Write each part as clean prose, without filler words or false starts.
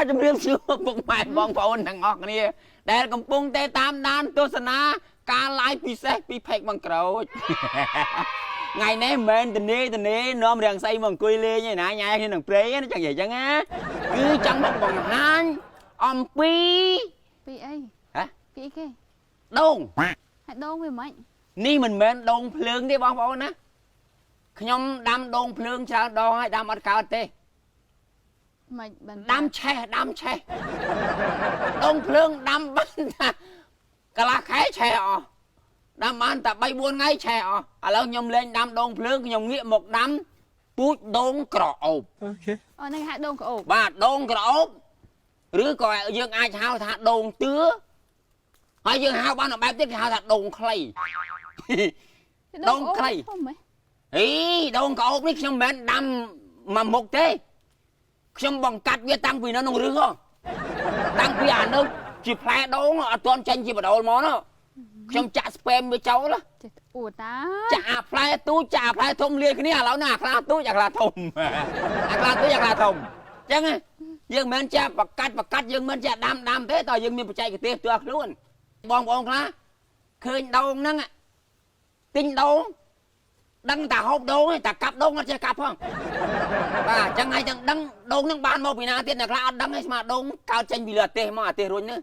ជំរាបសួរពុកម៉ែបងប្អូនទាំងអស់គ្នាដែលកំពុងតែតាមដានទស្សនាការ live ពិសេសពី Page បង្ក្រូច ថ្ងៃនេះមិនមែនតនេតនេនាំរាំងស្អីមកអង្គុយលេងឯណាញ៉ែគ្នានឹងព្រៃណាចង់និយាយចឹងណាគឺចង់មកបង្ហាញអំពី ពីអី ហ៎ ពីអីគេ ដូង ហើយដូងវាមិន នេះមិនមែនដូងភ្លើងទេបងប្អូនណាខ្ញុំដាំដូងភ្លើងច្រើនដងហើយដាំអត់កើតទេ មិនបាន ដាំឆេះដាំឆេះដូងភ្លើងដាំបានថាកន្លះខែឆេះអស់ដាំបានតែ3 4ថ្ងៃឆេះអស់ឥឡូវខ្ញុំលេងដាំដូងភ្លើងខ្ញុំងាកមកដាំពូជដូងក្រអូប Okay. អូហ្នឹងហៅដូងក្អូប បាទដូងក្រអូបឬក៏យើងអាចហៅថាដូងទឿហើយយើងហៅបានមួយបែបទៀតគេហៅថាដូងខ្លី ដូងខ្លី ធំហ៎ អីដូងក្អូបនេះខ្ញុំមិនមែនដាំមួយមុខទេខ្ញុំបង្កាត់វាតាំងពីនៅក្នុងរឹសហ៎តាំងពីអានៅជាផ្លែដូងអត់ទាន់ចេញជាបដូលមកនោះខ្ញុំចាក់ស្ពែមវាចូលហ៎ ចេះអួតតា ចាក់អាផ្លែទូចចាក់អាផ្លែធំលាយគ្នាឥឡូវណាអាខ្លះទូចអាខ្លះធំអាខ្លះទូចអាខ្លះធំអញ្ចឹងណាយើងមិនមែនចាក់បកាត់បកាត់យើងមិនចាក់ដាំដាំទេតើយើងមានបច្ចេកទេសផ្ទាល់ខ្លួនបងប្អូនខ្លះឃើញដូងហ្នឹងទិញដូងដឹងតែហូបដូងឯងតែកាប់ដូងអត់ចេះកាប់ផងបាទអញ្ចឹងហើយទាំងដឹងដូងហ្នឹងបានមកពីណាទៀតអ្នកខ្លះអត់ដឹងទេស្មាដូងកើតចេញពីលើអាទេសមកអាទេសរុញហ្នឹង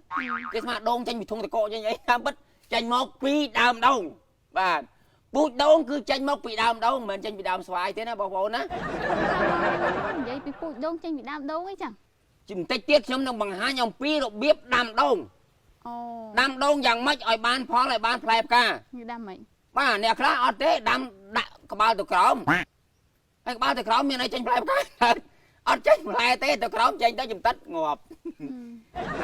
គេស្មាដូងចេញពីធុងតកកចេញអីតាមពិតចេញមកពីដើមដូងបាទពូជដូងគឺចេញមកពីដើមដូងមិនមែនចេញពីដើមស្វាយទេណាបងប្អូនណា និយាយពីពូជដូងចេញពីដើមដូងអីចឹង បន្តិចទៀតខ្ញុំនឹងបង្ហាញអំពីរបៀបដាំដូង អូ ដាំដូងយ៉ាងម៉េចឲ្យបានផលឲ្យបានផ្លែផ្កា វាដាំមិន បាទអ្នកខ្លះអត់ទេដាំដាក់ក្បាលទៅក្រោមហើយក្បាលទៅក្រោមមានអីចេញផ្លែផ្កាអត់ចេញផ្លែទេទៅក្រោមចេញទៅចំតិតងាប់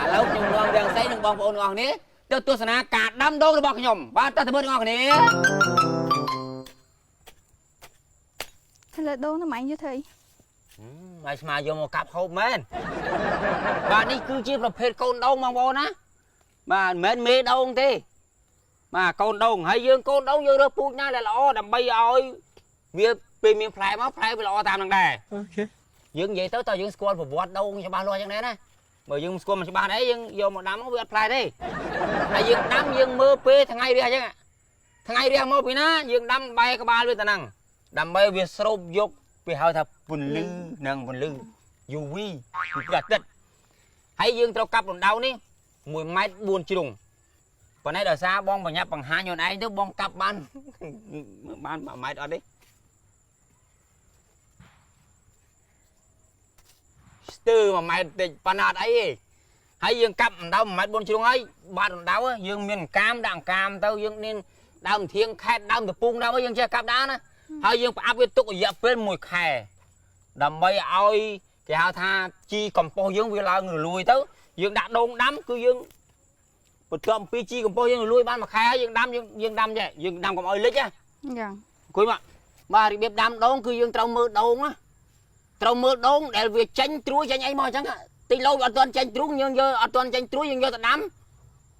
ឥឡូវខ្ញុំនាំរាំងសីនិងបងប្អូនទាំងអស់គ្នាទៅទស្សនាការដាំដូងរបស់ខ្ញុំបាទតើទៅមើលទាំងអស់គ្នា ហើយលើដូងហ្នឹងមិនយកធ្វើអី ហើយស្មាយកមកកាប់ហូបមែនបាទនេះគឺជាប្រភេទកូនដូងបងប្អូនណាបាទមិនមែនមេដូងទេបាទកូនដូងហើយយើងកូនដូងយើងរើសពូជណាដែលល្អដើម្បីឲ្យវាពេលមានផ្លែមកផ្លែវាល្អតាមនឹងដែរ Okay. យើងនិយាយទៅតើយើងស្គាល់ប្រវត្តិដូងច្បាស់លាស់យ៉ាងណាណាបើយើងមិនស្គាល់មិនច្បាស់អីយើងយកមកដាំមកវាអត់ផ្លែទេហើយយើងដាំយើងមើលពេលថ្ងៃរះអញ្ចឹងថ្ងៃរះមកពីណាយើងដាំបែរក្បាលវាទៅហ្នឹងដើម្បីវាស្រូបយកវាហៅថាពន្លឺនិងពន្លឺ UV ពីព្រះអាទិត្យហើយយើងត្រូវកាប់រំដៅនេះ1ម៉ែត្រ4ជ្រុងប៉ុន្តែដោយសារបងបញ្ញាប់បង្ហាញខ្លួនឯងទៅបងកាប់បានបាន1ម៉ែត្រអត់ទេស្ទើរ1ម៉ែត្រតិចប៉ុន្តែអត់អីទេហើយយើងកាប់រំដៅ1ម៉ែត្រ4ជ្រុងហើយបាត់រំដៅយើងមានអង្កាមដាក់អង្កាមទៅយើងមានដើមធៀងខេតដើមតពូងដើមអីយើងចេះកាប់ដើមណាហើយយើងផ្អាប់វាទុករយៈពេល1ខែដើម្បីឲ្យគេហៅថាជីកំប៉ុស្តយើងវាឡើងរលួយទៅយើងដាក់ដូងដាំគឺយើងបន្ទាប់ពីជីកំប៉ុស្តយើងរលួយបានមួយខែហើយយើងដាំយើងយើងដាំចេះយើងដាំកុំឲ្យលិចណា យ៉ាង អង្គុយមកបាទរបៀបដាំដូងគឺយើងត្រូវមើលដូងណាត្រូវមើលដូងដែលវាចេញត្រួយចេញអីមកអញ្ចឹងតិចលោវាអត់ទាន់ចេញទ្រូងយើងយកអត់ទាន់ចេញត្រួយយើងយកទៅដាំ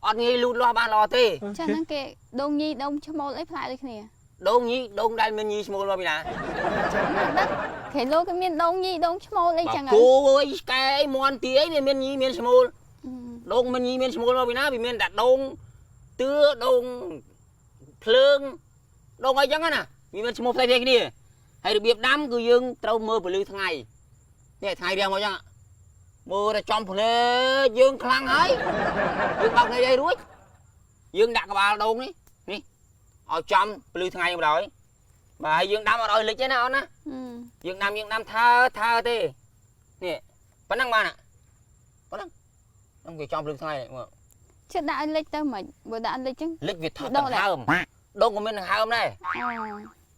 អត់ងាយលូតលាស់បានល្អទេ ចាហ្នឹងគេដូងញីដូងឈ្មោលអីផ្លែដូចគ្នា ដូងញីដូងដែលមានញីឈ្មោលមកពីណា ណាដឹងគេលោកគេមានដូងញីដូងឈ្មោលអីចឹង គោអើយឆ្កែអីមន់ទាអីវាមានញីមានឈ្មោលដូងមានញីមានឈ្មោលមកពីណាវាមានតែដូងទឿដូងភ្លើងដូងអីចឹងណាវាមានឈ្មោះផ្សេងៗគ្នាហើយរបៀបដាំគឺយើងត្រូវមើលពន្លឺថ្ងៃនេះថ្ងៃរះមកចឹងមើលតែចំភ្នែកយើងខ្លាំងហើយយើងបោកភ្នែកឲ្យរួចយើងដាក់ក្បាលដូងនេះនេះឲ្យចំពន្លឺថ្ងៃបណ្ដោយបាទហើយយើងដាំអត់ឲ្យលិចទេណាអូនណាយើងដាំយើងដាំថើថើទេនេះប៉ុណ្ណឹងបានប៉ុណ្ណឹងហ្នឹងវាចំភ្លឺថ្ងៃនេះមើល ជិតដាក់ឲ្យលិចទៅមិនបើដាក់ឲ្យលិចចឹង លិចវាថត់ដង្ហើមដូងក៏មានដង្ហើមដែរ អូ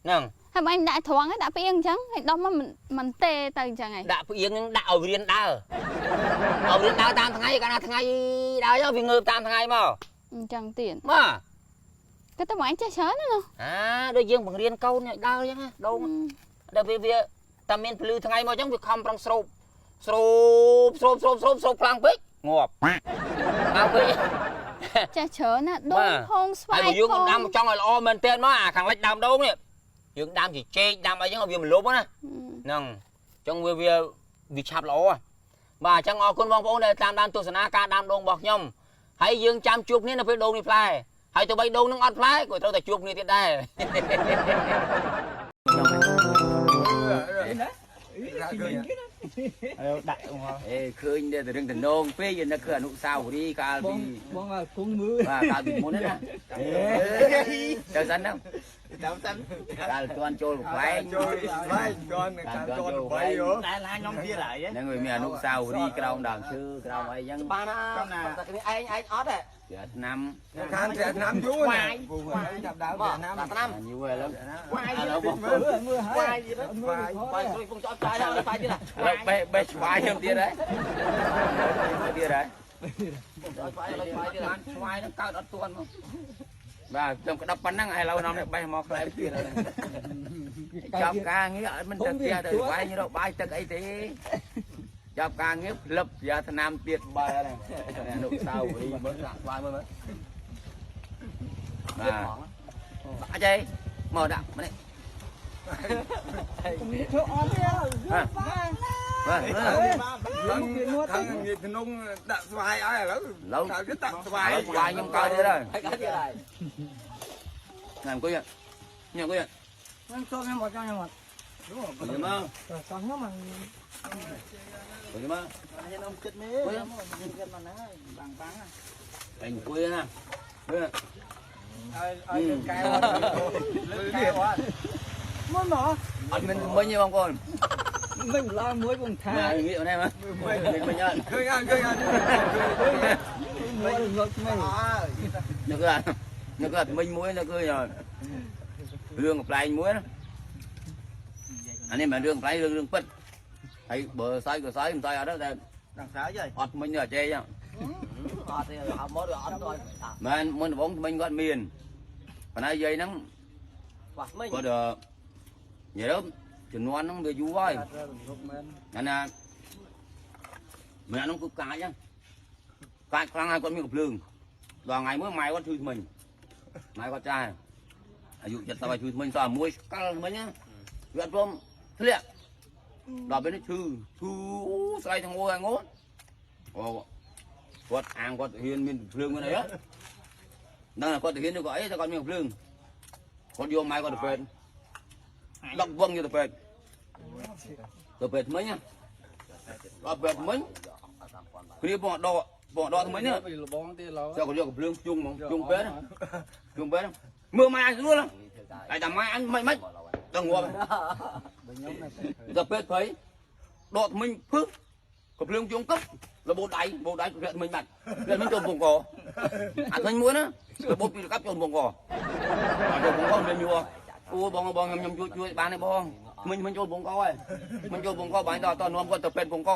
ហ្នឹង ហើយបើអញដាក់ត្រង់ហើយដាក់ផ្អៀងអញ្ចឹងហើយដោះមកមិនទេទៅអញ្ចឹងហើយ ដាក់ផ្អៀងហ្នឹងដាក់ឲ្យរៀនដើរឲ្យរៀនដើរតាមថ្ងៃកាលណាថ្ងៃដើរទៅវាងើបតាមថ្ងៃមក អញ្ចឹងទៀត បាទ គេទៅមកអញចេះច្រើនណាស់ អាដូចយើងបង្រៀនកូនឲ្យដើរអញ្ចឹងណាដូងដល់វាវាតែមានភ្លឺថ្ងៃមកអញ្ចឹងវាខំប្រឹងស្រូបស្រូបស្រូបស្រូបស្រូបស្រូបខ្លាំងពេកងាប់ខ្លាំងពេក ចេះច្រើនណាស់ដូងផងស្វា ហើយបើយើង យផង ដាំចង់ឲ្យល្អមែនទែនមកអាខាងលិចដើមដូងនេះយើងដាំជាចេកដាំអីចឹងឲ្យវាមលុបណាហ្នឹងអញ្ចឹងវាវាវាឆាប់ល្អ បាទអញ្ចឹងអរគុណបងប្អូនដែលតាមដានទស្សនាការដាំដូងរបស់ខ្ញុំហើយយើងចាំជួបគ្នានៅពេលដូងនេះផ្លែហើយទោះបីដូងនឹងអត់ផ្លែក៏ត្រូវតែជួបគ្នាទៀតដែរ ដាក់មក អេឃើញតែរឿងតំណងពេកនឹកគឺអនុស្សាវរីយ៍កាលពី បងគង់មើល បាទកាលពីមុនណាទៅសិនហ្នឹង តាមសិន កាលទាន់ចូលប្រវែង ចូលស្វែងជន់តាមជន់បីហ៎ តែឡាខ្ញុំទៀតហើយ ហ្នឹងវាមានអនុស្សាវរីយ៍ក្រោមដើមឈើក្រោមអីចឹង បានណាតែគ្នាឯងឯងអត់ទេ ជាឆ្នាំ ខាងត្រាក់ឆ្នាំយូរណាពូចាប់ដើមត្រាក់ឆ្នាំ ដាក់ឆ្នាំ យូរឥឡូវ វាយ ឥឡូវបងប្អូន មើលហើយ វាយទៀតវាយស្រួយពងចោតចាយហើយវាយទៀត ឥឡូវបេះបេះស្វាយខ្ញុំទៀតហើយទៀតហើយ វាយវាយទៀត បានស្វាយហ្នឹងកើតអត់ទាន់មកបាទខ្ញុំក្តាប់ប៉ុណ្ណឹងឥឡូវនំនេះបេះមកខ្លែទៀតហើយចាប់ការងារអត់មិនទៅផ្ទះទៅវាយរកបាយទឹកអីទេចាប់ការងារផ្លឹបយ៉ាឆ្នាំទៀតបាយហើយអនុស្សាវរីយ៍មើលដាក់ស្វាយមើលមើលបាទអាចអីមកដាក់មកនេះ ធ្វើអត់ទេ បាទ ខាងខាងងាយក្នុងដាក់ស្វាយឲ្យឥឡូវ ឡូវ តាមគេដាក់ស្វាយ ស្វាយខ្ញុំកើតទៀតហើយ ហើយកើតទៀតហើយ ណាអង្គុយញ៉ាំអង្គុយ ខ្ញុំចូលខ្ញុំអត់ចង់ខ្ញុំអត់ អង្គុយមក ចង់ខ្ញុំ អង្គុយមក ខ្ញុំគិតនេះខ្ញុំគិតមកហ្នឹងហើយបាំងបាំង អង្គុយណា ឲ្យឲ្យកែវលើកែវអត់ មួយមក អត់មានមិញទេបងប្អូន មិនឡើងមួយបងថា ណាងាកនេះមកមិញអត់ ឃើញអត់ឃើញអត់ មួយងត់មិន នឹកនឹកមិញមួយនឹកឃើញរឿងកំ pl ែងមួយណាអានេះមិនរឿងកំ pl ែងរឿងរឿងពិតហើយបើសើចក៏សើចមិនសើចអត់ទេតែ ដល់សើចហើយ អត់មិញអត់ចេះ អត់ទេអត់មកអត់អត់ មែនមុនដំបូងមិញគាត់មានប៉ុន្តែយាយហ្នឹង បាសមិញ គាត់និយាយទៅជំនាន់ហ្នឹងវាយូរហើយណាណាម្នាក់ហ្នឹងគឺកាចហ្នឹងកាចខ្លាំងហើយគាត់មានកំភ្លើងដល់ថ្ងៃមួយម៉ែគាត់ឈឺថ្មិញម៉ែគាត់ចាស់អាយុ70ហើយឈឺថ្មិញសោះមួយស្កល់ថ្មិញណាវាអត់ព្រមធ្លាក់ដល់ពេលនេះឈឺឈឺស្អីទាំងអូហើយងូអូគាត់អាងគាត់ហ៊ានមានភ្លើងមានអីហ្នឹងគាត់ហ៊ានក៏អីតែគាត់មានភ្លើងគាត់យកម៉ែគាត់ទៅពេទ្យដឹកវងយកទៅពេទ្យទៅពេទ្យថ្មិញណាដល់ពេទ្យថ្មិញគ្នាបងដកបងដកថ្មិញណា លបងទៀតឡោ ចូលគាត់យកកំភ្លើងជុងហ្មងជុងពេទ្យជុងពេទ្យមើលម៉ែអញស្រួលតែតែម៉ែអញមិនមិនដល់ងាប់ទៅពេទ្យភ័យដកថ្មិញភឹកកំភ្លើងជុងកឹបរបូតដៃរបូតដៃធ្លាក់ថ្មិញបាត់ធ្លាក់ថ្មិញចូលពងកអាថ្មិញមួយណារបូតពីកាប់ចូលពងកចូលពងកមានញ័រអូបងបងខ្ញុំជួយជួយបានទេបងថ្មិញមិញចូលពងកហើយមិញចូលពងកបាញ់ដល់តនាំគាត់ទៅពេទ្យពងក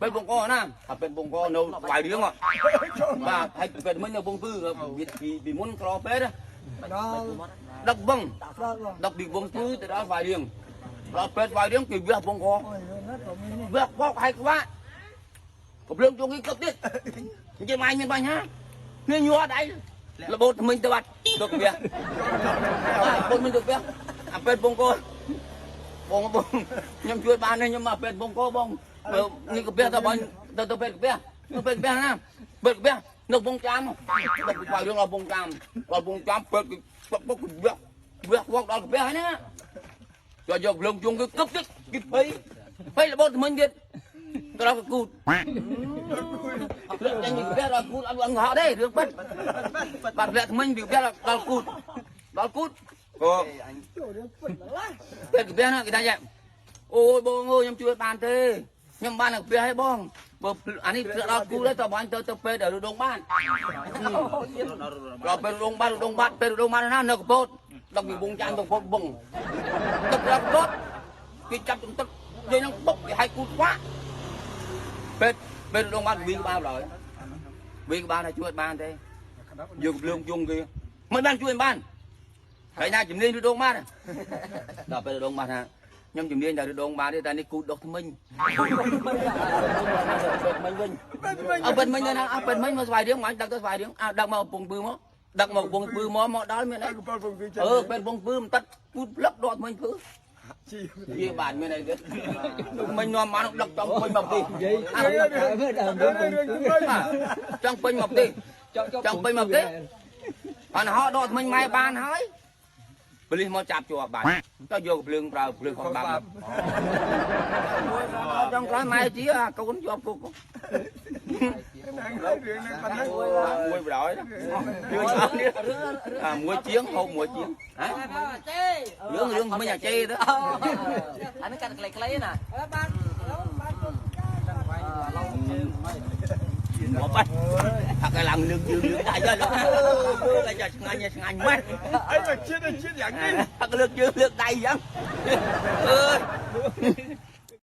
ពេទ្យពងកណាថាពេទ្យពងកនៅស្វាយរៀងបាទហើយពេទ្យមិញនៅពងពឺពីមុនក្រពេទ្យ ដល់ ដឹកវឹង ដល់ ដឹកពីវងពឺទៅដល់ស្វាយរៀងដល់ពេទ្យស្វាយរៀងគេវះពងក អូយណាក៏មាន វះបោកឲ្យខ្វាក់កំភ្លើងជុងគេកឹបទៀតនិយាយម៉ែមានបញ្ហាគ្នាញ័រដៃរបូតថ្មិញទៅបាត់ទៅវះបាទពុនមិញទៅវះអាពេទ្យពងកបងបងខ្ញុំជួយបានទេខ្ញុំមកពេទ្យពងកបងនេះកាពះទៅបងទៅទៅពេទ្យកាពះទៅពេទ្យកាពះណាពេទ្យកាពះនៅពងចាមដឹកពីស្វាយរៀងដល់ពងចាមដល់ពងចាមពេទ្យគេបុកវះវះវងដល់កាពះហើយណាយកយកភ្លើងជុងគេកឹបទៀតគេភ័យភ័យរបូតថ្មិញទៀតទៅដល់កគូត ធ្លាក់ចេញពីផ្ទះដល់គូតអត់អង្ហក់ទេរឿងពិតបាទធ្លាក់ថ្មិញពីផ្ទះដល់គូតដល់គូតក៏ពេទ្យផ្ទះណាគេថាយ៉ាងអូយបងអើយខ្ញុំជួយបានទេខ្ញុំបាននៅផ្ទះហើយបងបើអានេះធ្លាក់ដល់គូតហើយតើបងទៅទៅពេទ្យដល់រដងបានដល់ពេទ្យរដងបានរដងបាត់ពេទ្យរដងបានណានៅកពតដល់ពីវងចានទៅកពតបងទឹកដល់កពតគេចាប់ជំទឹកនិយាយនឹងបុកគេឲ្យគូតខ្វាក់ពេទ្យពេទ្យរដងបានវិញក្បាលឡើយវិញក្បាលថាជួយបានទេយកភ្លើងជុងគេមិនបានជួយបានហើយណាជំនាញរដងបានដល់ពេលរដងបានថាខ្ញុំជំនាញតែរដងបានទេតែនេះគូដុសថ្មិញពេទ្យមិញវិញអើពេទ្យមិញណាអើពេទ្យមិញមកស្វាយរៀងមកដឹកទៅស្វាយរៀងអើដឹកមកកំពង់ពឺមកដឹកមកកំពង់ពឺមកមកដល់មានអី កំពង់ពងគឺ អឺពេទ្យកំពង់ពឺមិនຕັດគូតផ្លឹកដកថ្មិញពឺ វាបានមានអីទេមិញនាំបានដឹកចង់ពេញមកទី និយាយរឿង ចង់ពេញមកទីចង់ពេញមកទីបានហោដកថ្មិញម៉ែបានហើយប៉ូលីសមកចាប់ជាប់បានទៅយកភ្លើងប្រើភ្លើងខំបាប់ចង់ក្រោយម៉ែជាអាកូនជាប់គុក ហ្នឹងរឿងហ្នឹងប៉ុណ្ណឹង មួយបដ ாய் រឿងអស់នេះអាមួយជាងហូបមួយជាងហ៎រឿងរឿងមិញអាជេទៅ អានេះកាត់ខ្លីៗណា មកបាត់ហាក់ឡើងលើកជើងលើកដៃទៅលើកឲ្យឆ្ងាញ់ឆ្ងាញ់ម៉េះ អីមកជាតិជាតិយ៉ាងនេះ ហាក់លើកជើងលើកដៃអញ្ចឹងអើយ